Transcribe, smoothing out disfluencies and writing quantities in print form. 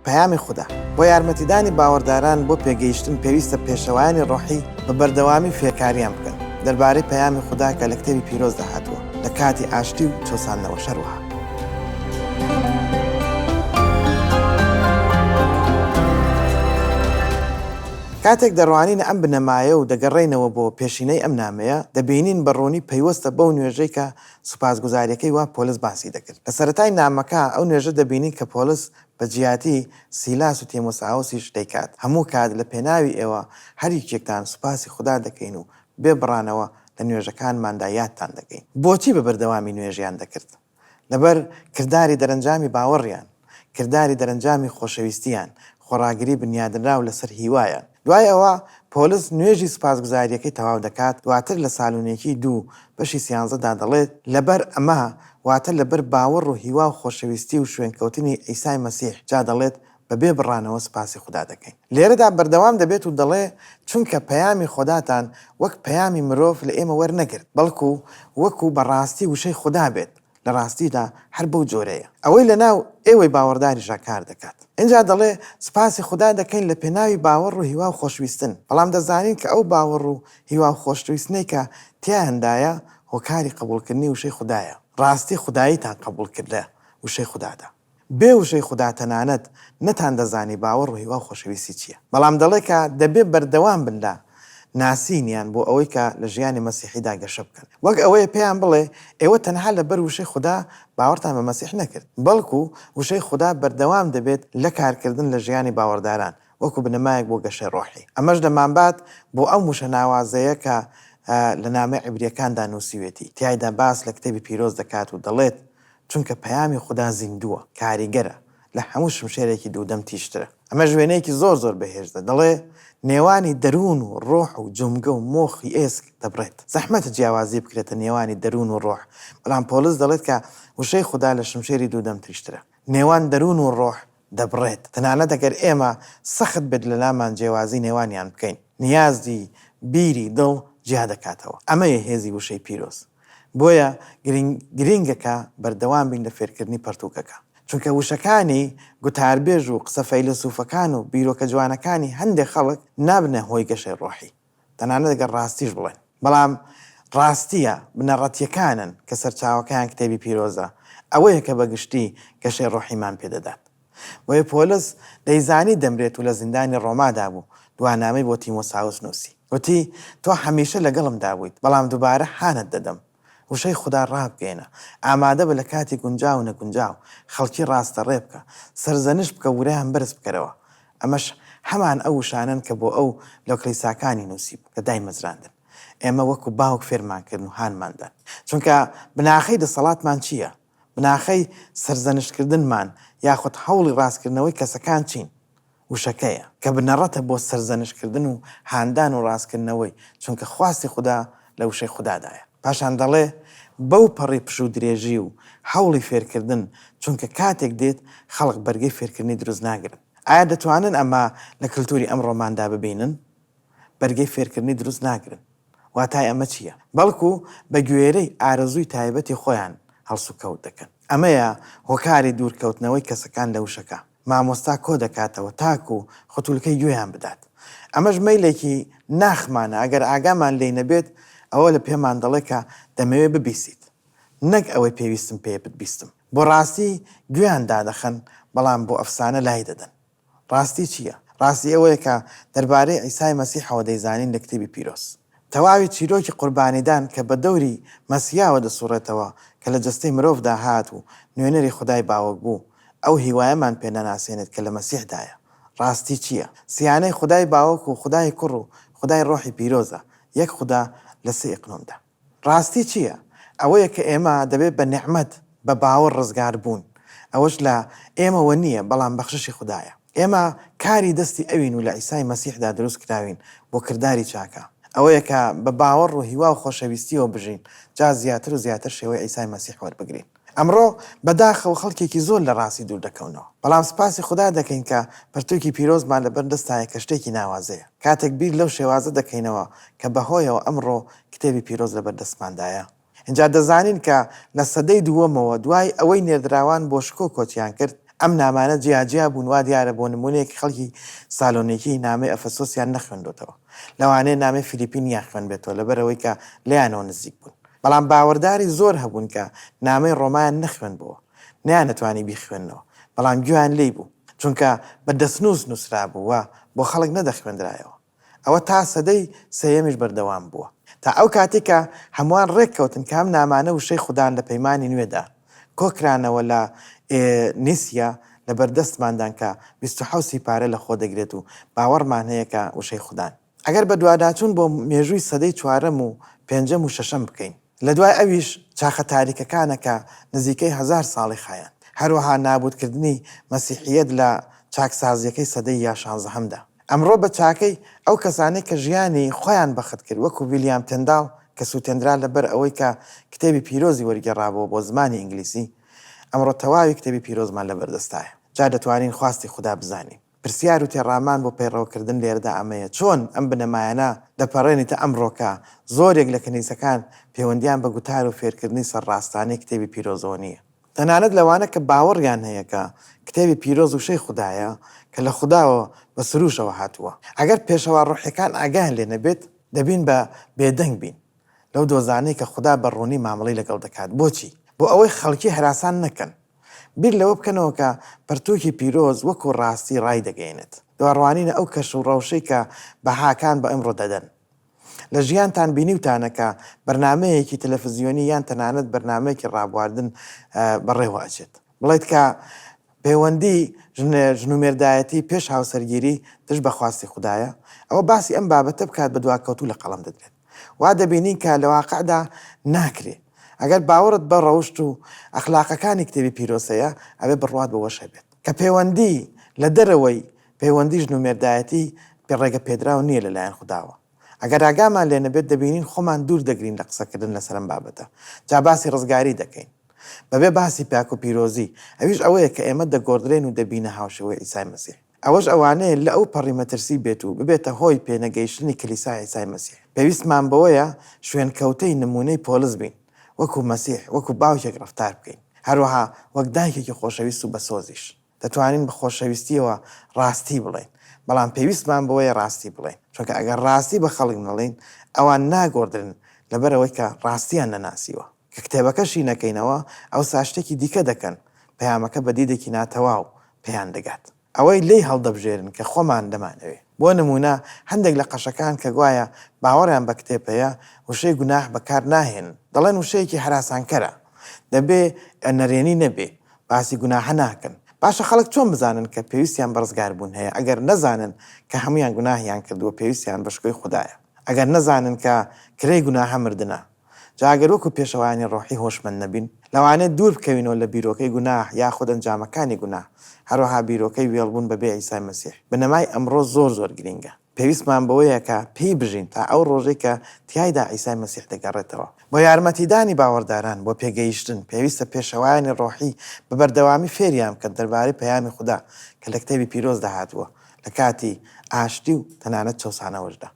پەیامی خودا. بۆ یارمەتیدانی باوەڕداران بۆ پێگەیشتن پێویستە پێشەوایانی ڕۆحی بە بەردەوامی فێرکاریان بکەن دەربارەی پەیامی خودا کە لە کتێبی پیرۆزدا هاتووە لە کاتی ئاشتی و چەوساندنەوەش هەروەها. کاتێک دەڕوانینە ئەم بنەمایە و دەگەڕێینەوە بۆ پێشینەی ئەم نامەیە، دەبینین بە ڕوونی پەیوەستە بەو نوێژەی کە سوپاسگوزارییەکەی وا پۆلس باسی دەکرد. لە سەرەتای نامەکە ئەو نوێژە دەبینین کە پۆلس بە جیاتی سیلاس و تیمۆساوسیش دەیکات، هەموو کات لە پێناوی ئێوە هەر یەکێکتان سوپاسی خودا دەکەین و بێ بڕانەوە لە نوێژەکانماندا یادتان دەکەین. بۆچی بە بەردەوامی نوێژیان دەکرد؟ لەبەر کرداری دەرەنجامی باوەڕیان، کرداری دەرەنجامی خۆشەویستییان، خۆڕاگری بنیادنراو لەسەر هیوایان. دوای ئەوە پۆلس نوێژی سوپاسگوزارییەکەی تەواو دەکات، دواتر لە سالونیکی دوو بەشی سیانزە دا دەڵێت، لەبەر ئەمە، واتە لەبەر باوەڕ و هیوا و خۆشەویستی و شوێنکەوتنی عیسای مەسیح، جا دەڵێت، بەبێ بڕانەوە سوپاسی خودا دەکەین. لێرەدا بەردەوام دەبێت و دەڵێ، چونکە پەیامی خوداتان وەک پەیامی مرۆڤ لە ئێمە وەرنەگرت، بەڵکو وەکو بە ڕاستی وشەی خودا بێت، لە ڕاستیدا هەر بەو جۆرەیە ئەوەی لە ناو ئێوەی باوەڕداریشا کار دەکات. ئینجا دەڵێ، سوپاسی خودا دەکەین لە پێناوی باوەڕ و هیوا و خۆشویستن، بەڵام دەزانین کە ئەو باوەڕ و هیوا و خۆشویستنەی کە تیایاندایە هۆکاری قبوڵکردنی وشەی خودایە. ڕاستی خوداییتان قبوڵ کرد لە وشەی خودادا. بێ وشەی خودا تەنانەت نەتان دەزانی باوەڕ و هیوا و خۆشەویستی چییە. بەڵام دەڵێ کە دەبێ بەردەوام بن لە ناسینیان بۆ ئەوەی کە لە ژیانی مەسیحیدا گەشە بکەن. وەک ئەوەیە پێیان بڵێ ئێوە تەنها لەبەر وشەی خودا باوەڕتان بە مەسیح نەکرد، بەڵکو وشەی خودا بەردەوام دەبێت لە کارکردن لە ژیانی باوەڕداران وەکو بنەمایەک بۆ گەشەی ڕۆحی. ئەمەش دەمانبات بۆ ئەم وشە ناوازەیە کە لە نامەی عیبرییەکاندا نووسیوێتی، تیایدا باس لە کتێبی پیرۆز دەکات و دەڵێت، چونکە پەیامی خودا زیندووە، کاریگەرە، لە هەموو شمشێرێکی دوودەم تیژترە. ئەمەش وێنەیەکی زۆر زۆر بەهێزە، دەڵێ، نێوانی دەروون و ڕۆح و جومگە و مۆخی ئێسک دەبڕێت. زەحمەتە جیاوازی بکرێتە نێوانی دەروون و ڕۆح، بەڵام پۆڵس دەڵێت کە وشەی خودا لە شمشێری دوودەم تیژترە. نێوان دەروون و ڕۆح دەبڕێت. تەنانەت ئەگەر ئێمە سەخت بێت لەلامان جیاوازی نێوانیان بکەین، نیازی بیری دڵ جیا دەکاتەوە. ئەمەیە هێزی وشەی پیرۆز. بۆیە گرینگە کە بەردەوام بین لە فێرکردنی پەرتووکەکە. چونکە وشەکانی گوتاربێژ و قسە فەیلەسوفەکان و بیرۆکە جوانەکانی هەندێ خەڵک نابنە هۆی گەشەی ڕۆحی. تەنانەت گەر ڕاستیش بڵێن. بەڵام ڕاستییە بنەڕەتییەکانن کە سەرچاوەکەیان کتێبی پیرۆزە، ئەوەیە کە بە گشتی گەشەی ڕۆحیمان پێ دەدات. بۆیە پۆلس دەیزانی دەمرێت و لە زیندانی ڕۆمادا بوو، دوا نامەی بۆ تیمۆساوس نووسی. گوتی، تۆ هەمیشە لەگەڵمدا بوویت، بەڵام دووبارە هانت دەدەم. وشەی خودا ڕابگەیەنە. ئامادە بە لە کاتی گونجاو و نەگونجاو، خەڵکی ڕاستەڕێ بکە. سەرزەنشت بکە و ورەیان بەرز بکەرەوە. ئەمەش هەمان ئەو وشانەن کە بۆ ئەو لە کڵیساکانی نووسیبوو کە دایمەزراندن. ئێمە وەکو باوک فێرمان کردن و هانمان دان. چونکە بناخەی دەسەڵاتمان چییە؟ بناخەی سەرزەنشتکردنمان یاخود هەوڵی ڕاستکردنەوەی کەسەکان چین؟ وشەکەیە، کە بنەڕەتە بۆ سەرزەنشتکردن و هاندان و ڕاستکردنەوەی، چونکە خواستی خودا لە وشەی خودادایە. پاشان دەڵێ، بەو پەڕی پشوودرێژی و هەوڵی فێرکردن، چونکە کاتێک دێت خەڵک بەرگەی فێرکردنی دروست ناگرن. ئایا دەتوانن ئەمە لە کلتوری ئەمڕۆماندا ببینن؟ بەرگەی فێرکردنی دروست ناگرن. واتای ئەمە چییە؟ بەڵکو بە گوێرەی ئارەزووی تایبەتی خۆیان هەڵسوکەوت دەکەن. ئەمەیە هۆکاری دوورکەوتنەوەی کەسەکان لە وشەکە. مامۆستا کۆدەکاتەوە تاکو ختولکەی گوێیان بدات. ئەمەش مەیلێکی ناخمانە ئەگەر ئاگامان لێی نەبێت ئەوە لە پێمان دەڵێ کە دەمەوێ ببیسیت نەک ئەوەی پێویستم پێیە بتبیستم. بۆ ڕاستی گوێیان دادەخەن بەڵام بۆ ئەفسانە لای دەدەن. ڕاستی چییە؟ ڕاستی ئەوەیە کە دەربارەی عیسای مەسیحەوە دەیزانین لە کتێبی پیرۆز. تەواوی چیرۆکی قوربانیدان کە بە دەوری مەسیاوە دەسوڕێتەوە کە لە جەستەی مرۆڤدا هات و نوێنەری خودای باوک بوو، ئەو هیوایەمان پێ نەناسێنێت کە لە مەسیحدایە. ڕاستی چییە؟ سیانەی خودای باوک و خودای کوڕ و خودای ڕۆحی پیرۆزە، یەک خودا لە سێ ئیقنۆمدا. ڕاستی چییە؟ ئەوەیە کە ئێمە دەبێت بە نیعمەت، بە باوەڕ ڕزگار بوون. ئەوەش لە ئێمەوە نییە، بەڵام بەخششی خودایە. ئێمە کاری دەستی ئەوین و لە عیسای مەسیحدا دروست کراوین بۆ کرداری چاکە. ئەوەیە کە بە باوەڕ و هیوا و خۆشەویستییەوە بژین، جا زیاتر و زیاتر شێوەی عیسای مەسیح وەربگرین. ئەمڕۆ بە داخەوە خەڵکێکی زۆر لە ڕاستی دوور دەکەونەوە. بەڵام سپاسی خودا دەکەین کە پەرتووکی پیرۆزمان لەبەر دەستایە کە شتێکی ناوازەیە. کاتێک بیر لەو شێوازە دەکەینەوە کە بەهۆیەوە ئەمڕۆ کتێبی پیرۆز لەبەر دەستماندایە، ئینجا دەزانین کە لە سەدەی دووەمەوە دوای ئەوەی نێردراوان بۆ شکۆ کۆچیان کرد، ئەم نامانە جیا جیا بوون، وا دیارە بۆ نموونەیەک خەڵکی سالۆنیکی نامەی ئەفەسۆسیان نەخوێندۆتەوە. لەوانەیە نامەی فیلیپی نیان خوێندبێتەوە لەبەرئەوەی کە لێیانەوە نزیک بوون. بەڵام باوەڕداری زۆر هەبوون کە نامەی ڕۆمایان نەخوێندبۆوە. نەیانەتوانی بیخوێننەوە. بەڵام گوێیان لێی بوو. چونکە بە دەستنووس نووسرابوو و بۆ خەڵک نەدەخوێندرایەوە. ئەوە تا سەدەی سێیەمیش بەردەوام بووە. تا ئەو کاتەی کە هەمووان ڕێک کەوتن کە ئەم نامانە وشەی خودان لە پەیمانی نوێدا کۆکرانەوە لە نیسیا لە بەردەستماندان کە 27 سیپارە لە خۆ دەگرێت و باوەڕمان هەیە کە وشەی خودان. ئەگەر بەدواداچوون بۆ مێژووی سەدەی چوارەم و پێنجەم و شەشەم بکەین. لە دوای ئەویش چاخە تاریکەکانە کە نزیکەی هەزار ساڵی خایاند. هەروەها نابوودکردنی مەسیحییەت لە چاکسازییەکەی سەدەی یا شانزەهەمدا. ئەمڕۆ بە چاکەی ئەو کەسانەی کە ژیانی خۆیان بەخت کرد وەکو ویلیام تێنداڵ کە سووتێندرا لەبەر ئەوەی کە کتێبی پیرۆزی وەرگێڕابووە بۆ زمانی ئینگلیسی، ئەمڕۆ تەواوی کتێبی پیرۆزمان لەبەردەستایە. جا دەتوانین خواستی خودا بزانین. پرسیار و تێڕامان بۆ پەیڕەوکردن لێرەدا ئەمەیە، چۆن ئەم بنەمایانە دەپەڕێنیتە ئەمڕۆکە زۆرێک لە کەنیسەکان پەیوەندییان بە گوتار و فێرکردنی سەرڕاستانەی کتێبی پیرۆزەوە نییە؟ تەنانەت لەوانە کە باوەڕیان هەیە کە کتێبی پیرۆز وشەی خودایە کە لە خوداوە بە سروشەوە هاتووە. ئەگەر پێشەوا ڕۆحیەکان ئاگایان لێ نەبێت، دەبین بە بێدەنگ بین لەو دۆزانەی کە خودا بە ڕوونی مامەڵەی لەگەڵ دەکات. بۆچی؟ بۆ ئەوەی خەڵکی هەراسان نەکەن. بیر لەوە بکەنەوە کە پەرتووکی پیرۆز وەکو ڕاستی ڕایدەگەیەنێت. دواڕوانینە ئەو کەش و ڕەوشەی کە بەهاکان بە ئەمڕۆ دەدەن. لە ژیانتان بینیوتانە کە بەرنامەیەکی تەلەفزیۆنی یان تەنانەت بەرنامەیەکی ڕابواردن بەڕێوە ئەچێت. بڵێیت کە پەیوەندی ژنومێردایەتی پێش هاوسەرگیری دژ بە خواستی خودایە، ئەوە باسی ئەم بابەتە بکات بە دواکەوتوو لە قەڵەم دەدرێت. وا دەبینین کە لە واقعدا ناکرێ. ئەگەر باوەڕت بە ڕەوشت و ئەخلاقەکانی کتێبی پیرۆز هەیە، ئەبێ بڕوات بەوەش هەبێت. کە پەیوەندی لە دەرەوەی پەیوەندی ژن و مێردایەتی پێ ڕێگە پێدراو نییە لە لایەن خوداوە. ئەگەر ئاگامان لێ نەبێت دەبینین خۆمان دوور دەگرین لە قسەکردن لەسەر ئەم بابەتە. جا باسی ڕزگاری دەکەین. بەبێ باسی پاک و پیرۆزی، ئەویش ئەوەیە کە ئێمە دەگۆڕدرێین و دەبینە هاوشێوەی عیسای مەسیح. ئەوەش ئەوانەیە لە ئەو پەڕی مەترسی بێت و ببێتە هۆی پێنەگەیشتنی کلیسای عیسای مەسیح. پێویستمان بەوەیە شوێنکەوتەی نموونەی پۆلس بین، وەکو مەسیح، وەکو باوکێک ڕەفتار بکەین. هەروەها وەک دایکێکی خۆشەویست و بەسۆزیش. دەتوانین بە خۆشەویستییەوە ڕاستی بڵێین، بەڵام پێویستمان بەوەیە ڕاستی بڵێین، چونکە ئەگەر ڕاستی بە خەڵک نەڵێین، ئەوان ناگۆڕدرێن لەبەرئەوەی کە ڕاستییان نەناسیوە. کە کتێبەکە شی نەکەینەوە، ئەوسا شتێکی دیکە دەکەن، پەیامەکە بە دیدێکی ناتەواو پێیان دەگات. ئەوەی لێی هەڵدەبژێرن کە خۆمان دەمانەوێ. بۆ نموونە هەندێک لە قەشەکان کە گوایە باوەڕیان بە کتێب هەیە، وشەی گوناح بەکار ناهێنن، دەڵێن وشەیەکی هەراسانکەرە، دەبێ نەرێنی نەبێ، باسی گوناحە ناکەن. باشە خەڵک چۆن بزانن کە پێویستیان بە ڕزگاربوون هەیە ئەگەر نەزانن کە هەموویان گوناهیان کردووە پێویستیان بە شکۆی خودایە؟ ئەگەر نەزانن کە کرێی گوناهە مردنە؟ جا ئەگەر وەکو پێشەوایانی ڕۆحی هۆشمەند نەبین، لەوانەیە دوور بکەوینەوە لە بیرۆکەی گوناه یاخود ئەنجامەکانی گوناه، هەروەها بیرۆکەی وێڵبوون بەبێ عیسای مەسیح. بنەمای ئەمڕۆ زۆر زۆر گرینگە. پێویستمان بەوەیە کە پێی بژین تا ئەو ڕۆژەی کە تیایدا عیسای مەسیح دەگەڕێتەوە. بۆ یارمەتیدانی باوەڕداران بۆ پێگەیشتن، پێویستە پێشەوایانی ڕۆحی بە بەردەوامی فێریان بکەن دەربارەی پەیامی خودا کە لە کتێبی پیرۆزدا هاتووە لە کاتی ئاشتی و تەنانەت چەوسانەوەشدا.